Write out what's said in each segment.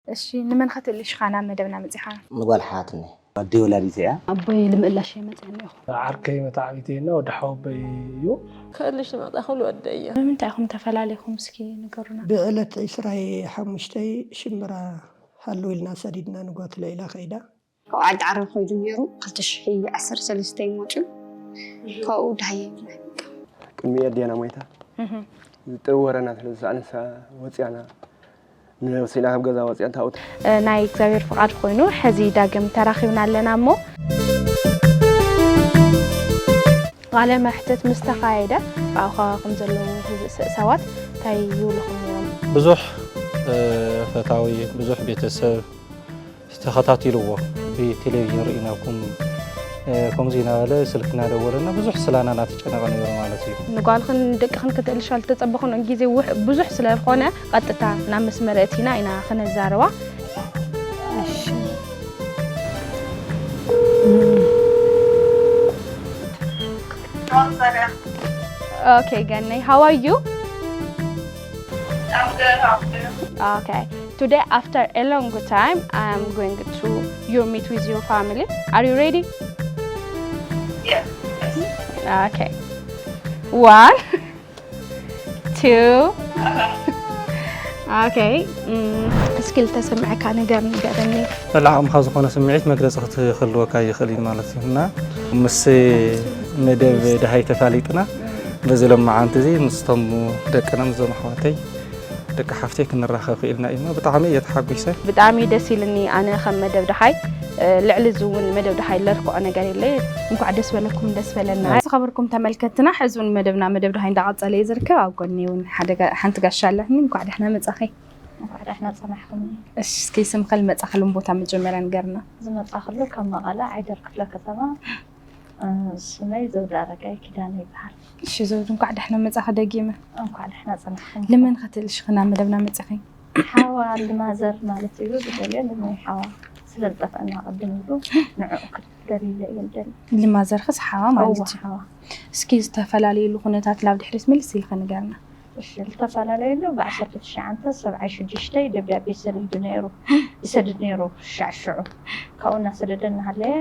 እሺ፣ ንመን ክትእልሽ ኢኻ ናብ መደብና መጺኻ? ንጓል ሓትኒ። ኣደይ ወላዲተይ እያ። ኣቦይ ልምእላሽ እየ መፅእ እኒኹ። ዓርከይ መተዓቢተይና ወዲ ሓወቦይ እዩ። ክእልሽ ዝመፃ ክብል ወደይ እየ። ብምንታይ ኢኹም ተፈላለይኹም እስኪ ንገሩና። ብዕለት ዕስራይ ሓሙሽተይ ሽምብራ ሃሉ ኢልና ሰዲድና ንጓት ለኢላ ከይዳ። ካብ ዓዲ ዓረብ ከይዱ ነይሩ ክልተ ሽሕ ዓሰርተ ሰለስተ እዩ መፅኡ። ካብኡ ደሃይ የብላን። ቅድሚ ኣዴና ሞይታ ዝጥሪ ወረና ስለ ዝሰኣነ ንሳ ወፅያና ንወሲና ካብ ገዛ ወፅያ እንታውት ናይ እግዚኣብሔር ፍቓድ ኮይኑ ሕዚ ዳግም ተራኺብና ኣለና እሞ ቃለ መሕትት ምስ ተኻየደ ብኣኻ ከም ዘለዉ ሰባት እንታይ ይብሉኹም ነይሮም? ብዙሕ ፈታዊ ብዙሕ ቤተሰብ ተኸታቲልዎ ብቴሌቪዥን ርኢናኩም ከምዚ እናበለ ስልክ እናደወለና ብዙሕ ስላና እናተጨነቐ ነይሩ ማለት እዩ። ንጓልኽን ደቅኽን ክትእልሻ ዝተጸበኽንኦ ግዜ ውሕ- ብዙሕ ስለ ዝኾነ ቀጥታ ናብ መስመር እቲና ኢና ክነዛርባ። Okay, Ganni, how are you? I'm good, how are you? Okay. Today, after a long time, I'm going to your meet with your family. Are you ready? Yes. Okay. One, two. Okay. እስኪ ልተሰምዐካ ነገር ንገረኒ። መላእ ዓቕምኻ ዝኾነ ስምዒት መግለፂ ክትህልወካ ይኽእል እዩ ማለት እዩ እና ምስ መደብ ደሃይ ተፋሊጥና በዚ ሎማዓንቲ እዚ ምስቶም ደቅና ምስዞም ኣሕዋተይ ደቂ ሓፍተይ ክንራኸብ ክኢልና እዩ እሞ ብጣዕሚ እየ ተሓጒሰ። ብጣዕሚ እዩ ደስ ኢልኒ ኣነ ከም መደብ ደሃይ ልዕሊ እዚ እውን መደብ ደሃይ ለርክዖ ነገር የለይ። እንኳዕ ደስ በለኩም ደስ በለና። ዝኸበርኩም ተመልከትና ሕዚ እውን መደብና መደብ ደሃይ እንዳቐፀለ እዩ ዝርከብ። ኣብ ጎኒ እውን ሓደ ጋ- ሓንቲ ጋሻ ኣለትኒ። እንኳዕ ደሕና መፃኺ። እንኳዕ ደሕና ፀናሕኩም። እሺ እስኪ ስምኺ ልመፃኽልን ቦታ መጀመርያ ንገርና። ዝመፃኽሉ ካብ መቐለ ዓይደር ክፍለ ከተማ ስመይ ዘውዲ ኣረጋይ ኪዳነ ይበሃል። እሺ ዘውዲ እንኳዕ ደሕና መጻኺ ደጊመ። እንኳዕ ደሕና ጸናሕክን። ልመን ኸትእልሽ ኽና መደብና መጺኺ? ሓዋ ልማዘር ማለት እዩ ዝፈልዮ ልመይ ሓዋ ስለ ዝጠፍአና ቅድም ኢሉ ንዕኡ ክደልይለ እየ ዝደሊ። ልማዘር ኸስ ሓዋ ማለት እዩ። ሓዋ እስኪ ዝተፈላለየሉ ኩነታት ላብ ድሕሪት ምልስ ኢልኺ ንገርና። እሺ ልተፈላለየሉ ብዓሰርተ ትሽዓተ ሰብዓይ ሽዱሽተ ደብዳቤ ሰዲዱ ነይሩ ይሰድድ ነይሩ ሻዕ ሽዑ ካብኡ እናሰደደ እናሃለየ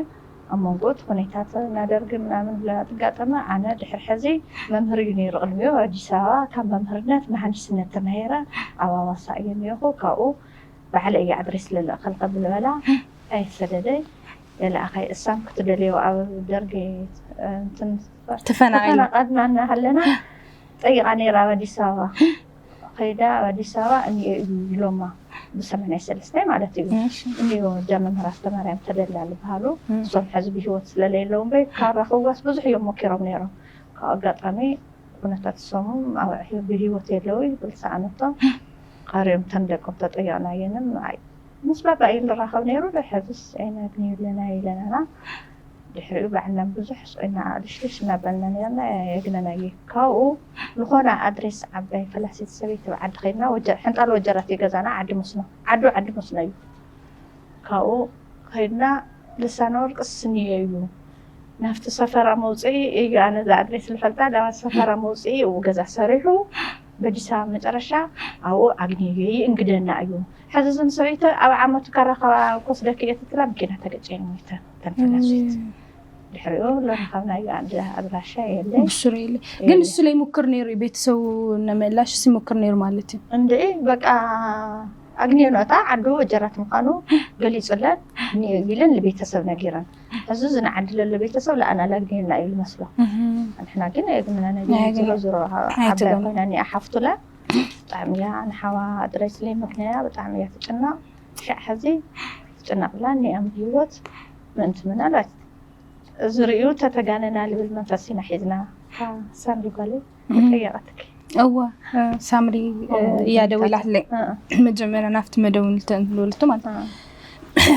ኣብ መንጎ እቲ ኩነታት ናይ ደርጊ ምናምን ኣትጋጠመ ኣነ ድሕሪ ሕዚ መምህር እዩ ነይሩ ቅድሚኡ ኣዲስ ኣበባ ካብ መምህርነት መሃንዲስነት ተማሂረ ኣብ ኣዋሳ እየ ነይኹ ካብኡ ባዕለ እየ ኣድሬስ ልልእኸልካ ብልበላ ኣይሰደደ የለኣኸይ እሳም ክትደልዮ ኣብ ደርጊ እንትን ተፈናቒልና እናሃለና ጠይቓ ነይራ ኣብ ኣዲስ ኣበባ ከይዳ ኣብ ኣዲስ ኣበባ እኒኦ እዩ ኢሎማ ብሰማንያ ሰለስተ ማለት እዩ እኒኦ እዛ መምህር ኣስተማርያም ተደላ ዝበሃሉ እሶም ሕዚ ብሂወት ስለለየለዉ እምበይ ካብ ረኽብዋስ ብዙሕ እዮም ሞኪሮም ነይሮም ካብ ኣጋጣሚ ኩነታት እሶም ብሂወት የለዉ ይብል ሰኣነቶም ቀሪዮም ተን ደቆም ተጠየቕናየንም ምስ ባባ እዩ ንራኸብ ነይሩ ሕዝስ ኣይናግንዩ ኣለና ኢለናና ድሕሪኡ ባዕልና ብዙሕ ስቆይና ልሽልሽ እናበልና ነርና የግነናየ ካብኡ ዝኾነ ኣድሬስ ዓባይ ፈላሲት ሰበይቲ ብዓዲ ከይድና ሕንጣል ወጀራት እዩ ገዛና ዓዲ መስኖ ዓዱ ዓዲ መስኖ እዩ ካብኡ ከይድና ልሳነ ወርቅስ ስንዮ እዩ ናብቲ ሰፈራ መውፅኢ እዩ ኣነ እዛ ኣድሬስ ልፈልጣ ናብ ሰፈራ መውፅኢ እው ገዛ ሰሪሑ በዲሳ መጨረሻ ኣብኡ ኣግኒዩ ይእንግደና እዩ ሕዚ ዝን ሰበይቲ ኣብ ዓመቱ ከራኸባ ኮስደኪ እየ ትትላ መኪና ተገጨ ሞይተ ተንፈላሲት ድሕሪኡ ለረኸብናዮ ኣድራሻ የለ ብስሩ የለ ግን እሱ ላይ ሙክር ነይሩ ቤተሰቡ ነመላሽ ሲሙክር ነይሩ ማለት እዩ እንድዒ በቃ ኣግኒዮኖታ ዓዱ ወጀራት ምዃኑ ገሊጹለን ኢለን ንቤተሰብ ነጊረን ሕዚ እዚ ንዓዲ ለሎ ቤተሰብ ለኣና ላግኒዮና እዩ ዝመስሎ ንሕና ግን የግምና ነገር ዝሮ ዝሮ ዓባይ ኮይና ኒኣ ሓፍቱላ ብጣዕሚ እያ ንሓዋ ጥራይ ስለይ ምክንያ ብጣዕሚ እያ ትጭነቕ ሻዕ ሕዚ ትጭነቕላ ኒኣም ብሂወት ምእንቲ ምናልባት ዝርእዩ ተተጋነና ልብል መንፈስ ኢና ሒዝና ሳምሪ ጓለይ ጠየቐትኪ እወ ሳምሪ እያ ደዊላትለይ መጀመርያ ናብቲ መደውንልተ ንብልቱ ማለት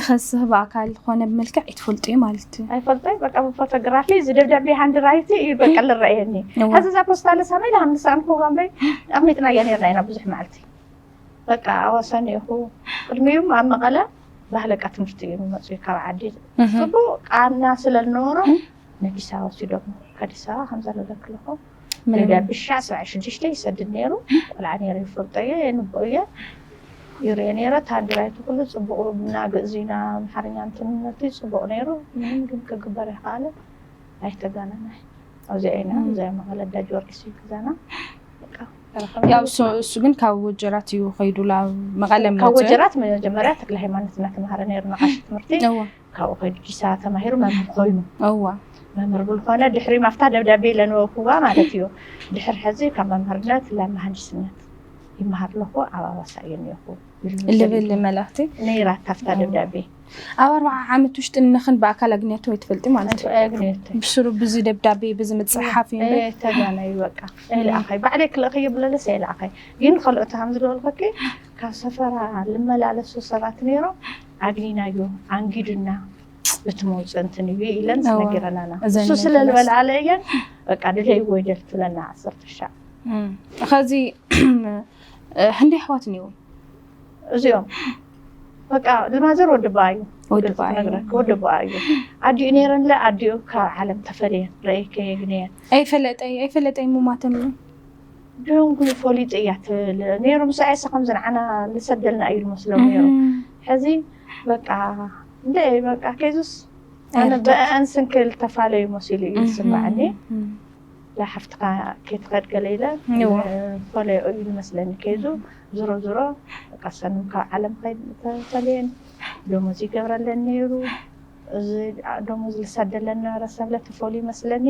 ከስህ ብኣካል ኾነ ብመልክዕ ይትፈልጡ እዩ ማለት እዩ ኣይፈልጦ በቃ ብፎቶግራፊ እዚ ደብዳቤ ሃንድ ራይቲ እዩ በቃ ልረእየኒ ሕዚ እዛ ፖስታ ለሳመይ ለሃምሳን ኮባምበይ ኣሚጥናያ ነርና ኢና ብዙሕ መዓልቲ በቃ ኣዋሳኒ ኢኹ ቅድሚኡም ኣብ መቐለ ባህለቃ ትምህርቲ እዮም ይመፁ ካብ ዓዲ። ጽቡቅ ቃና ስለ ዝነበሮ ንኣዲስ ኣበባ ወሲዶም። ከኣዲስ ኣበባ ከም ዘለለክለኹ ደብዳቤ ሻዕ ሰብዓ ሽዱሽተ ይሰድድ ነይሩ። ቆልዓ ነይሩ፣ ይፈልጦ እየ፣ የንብኦ እየ፣ ይርኢ ነይረ። ታንዲራይቱ ኩሉ ጽቡቅ፣ ቡና ግእዝና ኣምሓርኛ እንትንነቱ ጽቡቅ ነይሩ። ምንም ግን ክግበር ይኸኣለ ኣይተጋነናይ። ኣብዚኣ ኢና፣ እዚኣ መቐለ እንዳ ጊዮርጊስ እዩ ገዛና። በቃ፣ ተረኸብና። ያው እሱ፣ እሱ ግን ካብ ወጀራት እዩ ከይዱ ላብ መቐለ ካብ መፅኡ። ወጀራት መጀመርያ ተክለ ሃይማኖት እናተምሃረ ነይሩ፣ ነቓሽ ትምህርቲ። እዋ። ካብኡ ከይዱ ዲሳ ተማሂሩ መምህር ኮይኑ። እዋ። መምህር ብልኾነ ድሕሪ ማፍታ ደብዳቤ ለንበብኩዋ ማለት እዩ። ድሕሪ ሕዚ ካብ መምህርነት ላብ መሃንዲስነት ይመሃር ኣለኹ፣ ኣብ ኣዋሳ እየ እኒኦኹ። ልብል መልእኽቲ። ነይራ ካብታ ደብዳቤ። ኣብ ኣርባዓ ዓመት ውሽጢ ንኽን ብኣካል ኣግንያቶ ወይ ትፈልጢ ማለት እዩ። ኣግንያቶ። ብስሩ ብዚ ደብዳቤ፣ ብዚ ምጽሓፍ እዩ እምበር። እየ ተጋናዩ በቃ። ኣይልኣኸይ። ባዕለይ ክልእኸ ይብለለስ ኣይልኣኸይ። ግን ካልኦት ከም ዝበልኩኪ ካብ ሰፈራ ልመላለሱ ሰባት ነይሮም፣ ኣግኒናዮ፣ ኣንጊዱና፣ እቲ መውፅእ እንትን እዩ ኢለን እዋ። ነጊረናና። እዘን እሱ ስለ ዝበልዓለ እየን በቃ ድለይዎ ይደል ትብለና ዓሰርተ ሻዕ። እም። ኸዚ ህንዲ ኣሕዋት እኒዎም? እዚኦም በቃ ልማዘር ወዲ በኣ እዩ። ወዲ በኣ እዩ። ነግረክ ወዲ በኣ እዩ። ኣዲኡ ነይረንለ ኣዲኡ ካብ ዓለም ተፈለየን። ረእየ ከየግነየን። ኣይፈለጠይ፣ ኣይፈለጠይ ሙማተን እዩ። ደንጉ ፈሊጡ እያ ትብል ነይሩ። ምስ ኣየሰ ከም ዝንዓና ልሰደልና እዩ ልመስሎም ነይሩ። እም። ሕዚ በቃ እንደ በቃ ከይዙስ ኣነ የርድኣት። ብኣን ስንክል ተፋለዩ መሲሉ እዩ እም፣ ዝስማዓኒ። እም፣ እም። ላሓፍትኻ ከይትኸድ ገለ ኢለ እዎ። ፈለዮ እዩ ዝመስለኒ። ከይዙ ዝሮ ዝሮ በቃ ሰኑን ካብ ዓለም ከይድ ተፈልየን ደሞዝ ይገብረለን ነይሩ። እዚ ደሞዝ ልሰደለን ነበረ ሰብለ ተፈልዩ ይመስለኒ።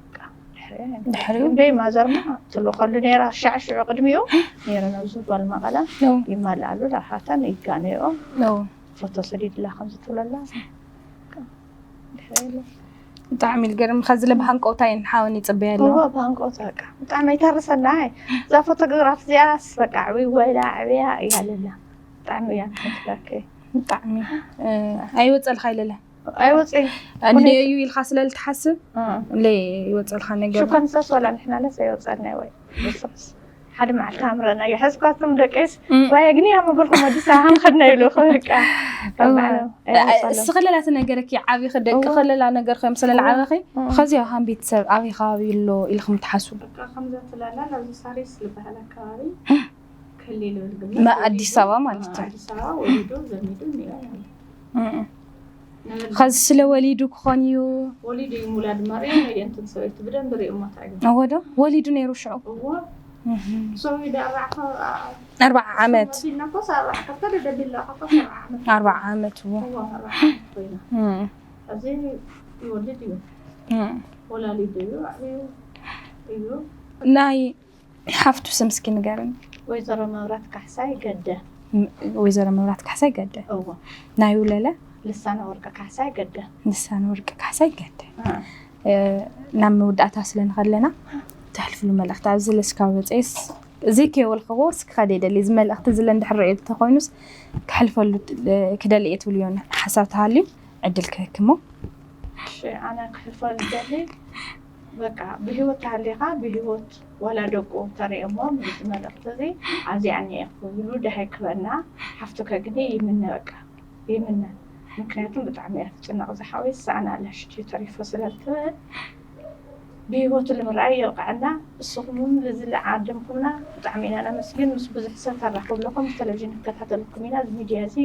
በቃ ድሕሪ ድሕሪኡ? እምበይ ማዘርማ ትልእኸሉ ነይራ። ሻዕ ሽዑ ቅድሚኡ ነይረ ነብሱ ጓል መቐለ እዎ። ይማልኣሉ ላሓተን ይጋነዮ። እዎ። ፎቶ ሰዲድላ ከምዚ ትብለላ። ድሕሪ የለ። ብጣዕሚ ልገርም። ኸዚ ለብሃንቀውታ እየን ሓወን ይጽበያ ኣለዋ። እዎ፣ ብሃንቀውታ በቃ። ብጣዕሚ ኣይተርሰናይ። እዛ ፎቶግራፍ እዚኣስ በቃ ዕብይ ወይላ ዕብያ እያ ለላ። ብጣዕሚ እያ ትፈትወኪ። ብጣዕሚ፣ እ፣ ኣይወጸልካ ኢለለ። ኣይወጽእን። እንድዩ ኢልካ ስለ ልትሓስብ፣ እ። ለይ ይወጸልካ ነገር። ሽኮንሰስ ወላ ንሕና ለስ ኣይወጸልናይ ወይ። ብስስ። ሓደ መዓልቲ ኣምረና ይሐዝኳትኩም ደቀስ፣ እም። ዋየ ግን ያም በልኩም ወዲ ሳሃን ኸድና ይብሉ በቃ። እዋ። ባዕሎም እ፣ ኣይወጸሎም። እስኺ ለላ ትነገረኪ ዓቢኺ ደቂ እዋ። ኸለላ ነገር ከም ስለ እዋ። ለዓበኺ፣ እዋ። ኸዚ ኣብ ሃም ቤተሰብ ኣበይ ከባቢ ኣሎ ኢልኩም ትሓስቡ? በቃ ከምዛ ትላላ ናብዚ ሳሪስ ዝበሃል ኣከባቢ ክህልይ ልብል ግምት ማ-፣ ወሊዱ፣ ኣዲስ ኣበባ ማለት እ፣ እዩ። ኣዲስ ኣበባ ወሊዱ ዘሚዱ እኒኦ ማለት እዩ። እም። ኸዚ ስለ ወሊዱ ክኾን እዩ። ወሊዱ እዩ ምውላድ ማርያም፣ ነየንትን ሰበይቲ ብደንቢ ሪእሞ እንታይ እዩ። እዎ ዶ? ወሊዱ ነይሩ ሽዑ? እዎ። እህ። ሰው ይደ ኣርባዓ፣ ኣርባዓ ዓመት። ሰው መሲልና እኮ ሰ ኣርባዓ ከብታ ደደቢላ ከብታ ሰ ኣርባዓ ዓመት። ኣርባዓ ዓመት እዎ። እዎ፣ ኣርባዓ ዓመት ኮይና። እም። እዚ ይወልድ እዩ። እም። ወላሊዱ እዩ፣ ኣዕብዩ እዩ። ናይ ሓፍቱ ስም እስኪ ንገርኒ። ወይዘሮ መብራት ካሕሳይ ገደ። ም-፣ ወይዘሮ መብራት ካሕሳይ ገደ። እዎ። ናይ ውለለ? ልሳነ ወርቂ ካሕሳይ ገደ። ልሳነ ወርቂ ካሕሳይ ገደ። አ። እ፣ ናብ መወዳእታ ስለ ንኸለና፣ ተሕልፍሉ መልእኽቲ ኣብዚ ለስካ በፀይስ፣ እዚ ከይወልክዎ እስኪ ከደ ይደሊ። እዚ መልእኽቲ እዚ ለእንድሕር ርእዮ ተኾይኑስ፣ ክሕልፈሉ እ፣ ክደሊ እየ ትብልዮ ሓሳብ ተሃልዩ፣ ዕድል ክህክሞ። እሺ፣ ኣነ ክሕልፈሉ ደሊ፣ በቃ ብህይወት ተሃሊኻ ብህይወት ዋላ ደቁ ተርእየሞም እዚ መልእኽቲ እዚ ኣብዚኣ እኒኤ ክብሉ ደሃይ ክበና ሓፍቱ ከግኒ ይምነ፣ በቃ ይምነ። ምክንያቱም ብጣዕሚ እያ ትጭነቕ ዝሓወይ፣ ዝሰኣና ኣላ ሽትዩ ተሪፎ ስለ ትብል ብህይወቱ ንምርኣይ የብቅዐና። ንስኹም እውን እዚ ዝዓደምኩምና ብጣዕሚ ኢና ነመስግን። ምስ ብዙሕ ሰብ ተራኽብ ኣለኹም፣ ብቴሌቪዥን ንከታተለኩም ኢና። እዚ ሚድያ እዚ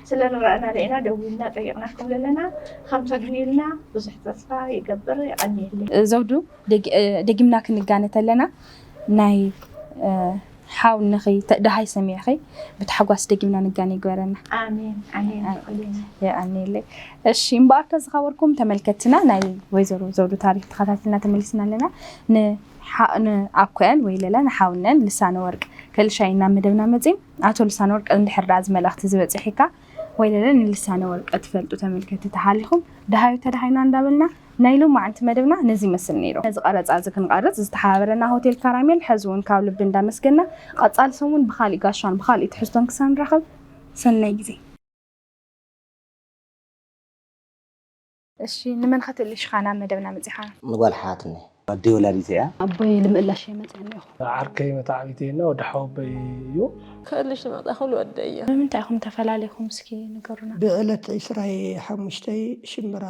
ስለ ንረኣና ለኢና ደዊልና ጠይቕናኩም ዘለና፣ ከም ተግንዩልና ብዙሕ ተስፋ ይገብር። የቐንየለይ። ዘውዱ፣ ደግ-፣ እ፣ ደጊምና ክንጋነ ተለና ናይ፣ እ፣ ሓውነኺ ተ-፣ ደሃይ ሰሚዕኺ ብታሕጓስ ደጊምና ንጋነ ይግበረና። ኣሜን፣ ኣሜን። ኣሜን። የቐንየለይ። እሺ፣ እምበኣርከ ዝኸበርኩም ተመልከትና ናይ ወይዘሮ ዘውዱ ታሪኽ ተኸታቲልና ተመሊስና ኣለና። ንሓ-፣ ንኣኮያን ወይ ለለ ንሓውነን ልሳነ ወርቅ ከልሻይ ናብ መደብና መጺም። ኣቶ ልሳነ ወርቅ፣ እንድሕር ደኣ እዚ መልእኽቲ ዝበጽሒካ ወይ ለለ ንልሳነ ወርቅ ትፈልጡ ተመልከቲ ተሃሊኹም፣ ደሃዩ ተደሃይና እንዳበልና ናይ ሎማዓንቲ መደብና ነዚ ይመስል ነይሩ። ነዚ ቀረጻ እዚ ክንቐርጽ ዝተሓባበረና ሆቴል ካራሜል ሕዚ እውን ካብ ልቢ እንዳመስገና፣ ቀጻሊ ሰሙን ብኻሊእ ጋሻን ብኻሊእ ትሕዝቶን ክሳብ ንራኸብ፣ ሰናይ ግዜ። እሺ፣ ንመን ኸትልሽኻ ናብ መደብና መጺኻ? ንጓል ሓትኒ። ኣደይ ወላዲት እያ። ኣቦይ ልምእላሽ እየ መፅእ እኒኹ። ዓርከይ መታዕቢተይና ወዲ ሓወቦይ እዩ። ከእልሽ ዝመጣ ኩሉ ወደይ እያ። ብምንታይ ኢኹም ተፈላሊኹም እስኪ ንገሩና። ብዕለት ዕስራይ ሓሙሽተይ ሽምብራ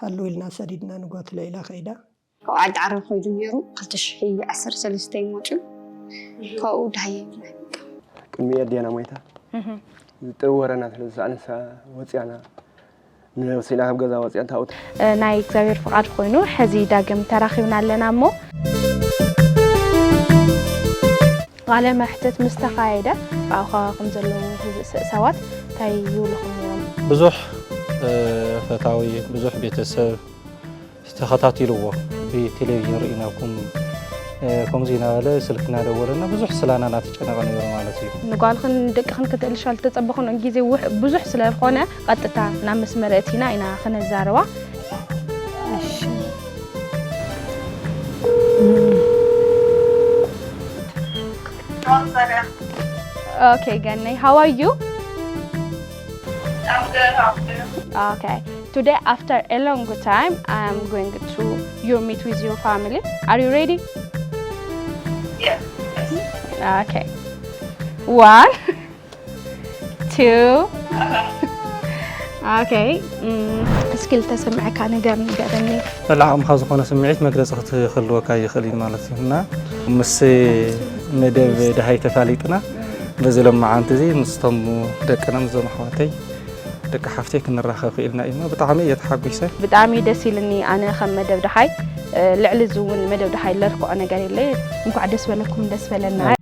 ሃሉ ኢልና ሰዲድና ንጓትለ ኢላ ከይዳ። ካብ ዓዲ ዓረብ ከይዱ ነይሩ ክልተ ሽሕ ዓሰርተ ሰለስተ እዩ መፅኡ። ካብኡ ደሃየ ይብላኝ። ቅድሚ ኣዴና ሞይታ ዝጥሪ ወረና ስለ ዝሰኣነሳ ወፂኣና ንነብሲና ካብ ገዛ ወፂኣን ታውት ናይ እግዚኣብሔር ፍቓድ ኮይኑ ሕዚ ዳግም ተራኺብና ኣለና እሞ ቃለ መሕትት ምስ ተኻየደ ብኣው ከባቢኹም ዘለዉ ህዝ- ስ- ሰባት እንታይ ይብሉኹም ነይሮም? ብዙሕ እ፣ ፈታዊ ብዙሕ ቤተሰብ ተኸታቲልዎ ብቴሌቪዥን ርኢናኩም እ፣ ከምዚ እናበለ ስልኪ እናደወለና ብዙሕ ስላና እናተጨነቐ ነይሩ ማለት እዩ። ንጓልኽን ደቅኽን ክትእልሻ ዝተጸበኹን ግዜ ውሕ- ብዙሕ ስለ ዝኾነ ቀጥታ ናብ መስመር እቲና ኢና ክነዛርባ። Okay, Ganni, how are you? I'm good, how are you? Okay. Today, after a long time, I'm going to your meet with your family. Are you ready? Yes. Okay. One, two. Okay. Mm, እስኪ ልተሰምዐካ ነገር ንገረኒ። መላእ ዓቕምኻ ዝኾነ ስምዒት መግለፂ ክትህልወካ ይኽእል እዩ ማለት እዩ እና ምስ መደብ ደሃይ ተፋሊጥና በዚ ሎመዓንቲ እዚ ምስቶም ደቅና ምስዞም ኣሕዋተይ ደቂ ሓፍተይ ክንራኸብ ክኢልና ኢና። ብጣዕሚ እየ ተሓጒሰ። ብጣዕሚ ደስ ኢልኒ። ኣነ ከም መደብ ደሃይ ልዕሊ እዚ እውን መደብ ደሃይ ለርክዖ ነገር የለይ። እንኳዕ ደስ በለኩም ደስ በለና።